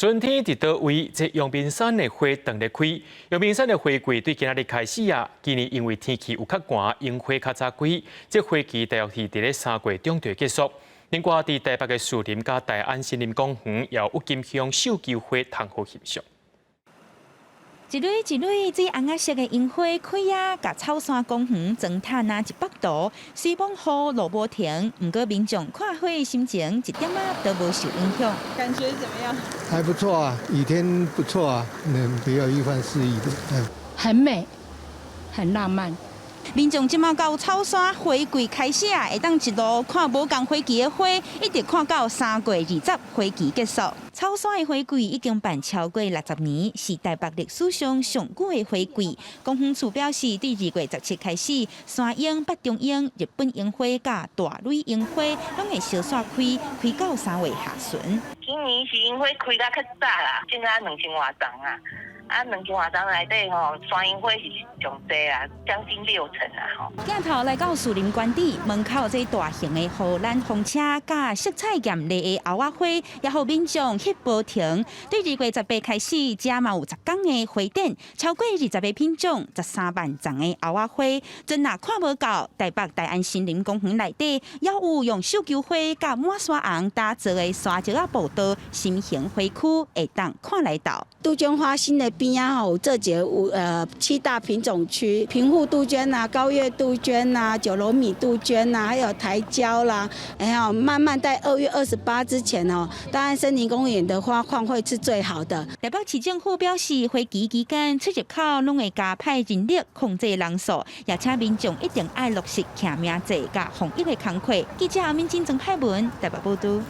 春天佇佗位？這陽明山的花當咧開，陽明山的花季對今仔日開始啊。今年因為天氣有較寒，櫻花較早開，這花期大約是佇咧3月中就會結束。另外，佇台北的樹林佮大安森林公園，也有鬱金香繡球花通予欣賞。一蕊一蕊水紅仔色的櫻花開啊，共草山公園妝忝若一幅圖。雖罔雨落無停，毋過民眾看花的心情一點仔都無受影響。感覺怎麼樣？還不錯啊，雨天不錯啊，嗯，別有一番詩意的。嗯，很美，很浪漫。民眾這馬到草山花季開始啊，會當一路看無仝花期的花，一直看到3月20花期結束。草山的花季已經辦超過60年，是台北歷史上上久的花季。公園處表示，對2月17開始，山櫻、北中櫻、日本櫻花佮大蕊櫻花攏會相紲開，開到3月下旬。今年是櫻花開得較早啦，種啊2000外叢啊。啊，2000外叢內底吼，山櫻花是上濟啊，將近六成啊吼。鏡頭來到樹林官邸門口，這大型的荷蘭風車佮色彩豔麗的鷗仔花，也予民眾翕無停。對2月18開始，遮嘛有10工的花展，超過20個品種，13萬叢的鷗仔花，陣若看無夠，台北大安森林公園內底，也有用繡球花佮滿山紅打造的沙石仔步道，新型花區會當看來鬥。杜鵑花新的邊仔吼，有這一個有七大品種區，平戶杜鵑啊、高月杜鵑啊、九龍米杜鵑啊，還有台椒啦，然後慢慢在2月28之前哦，大安森林公園的花況會是最好的。台北市政府表示，花期期間出入口攏會加派人力控制人數，也請民眾一定愛落實實名制佮防疫的工課。記者阿敏金曾派文台北報道。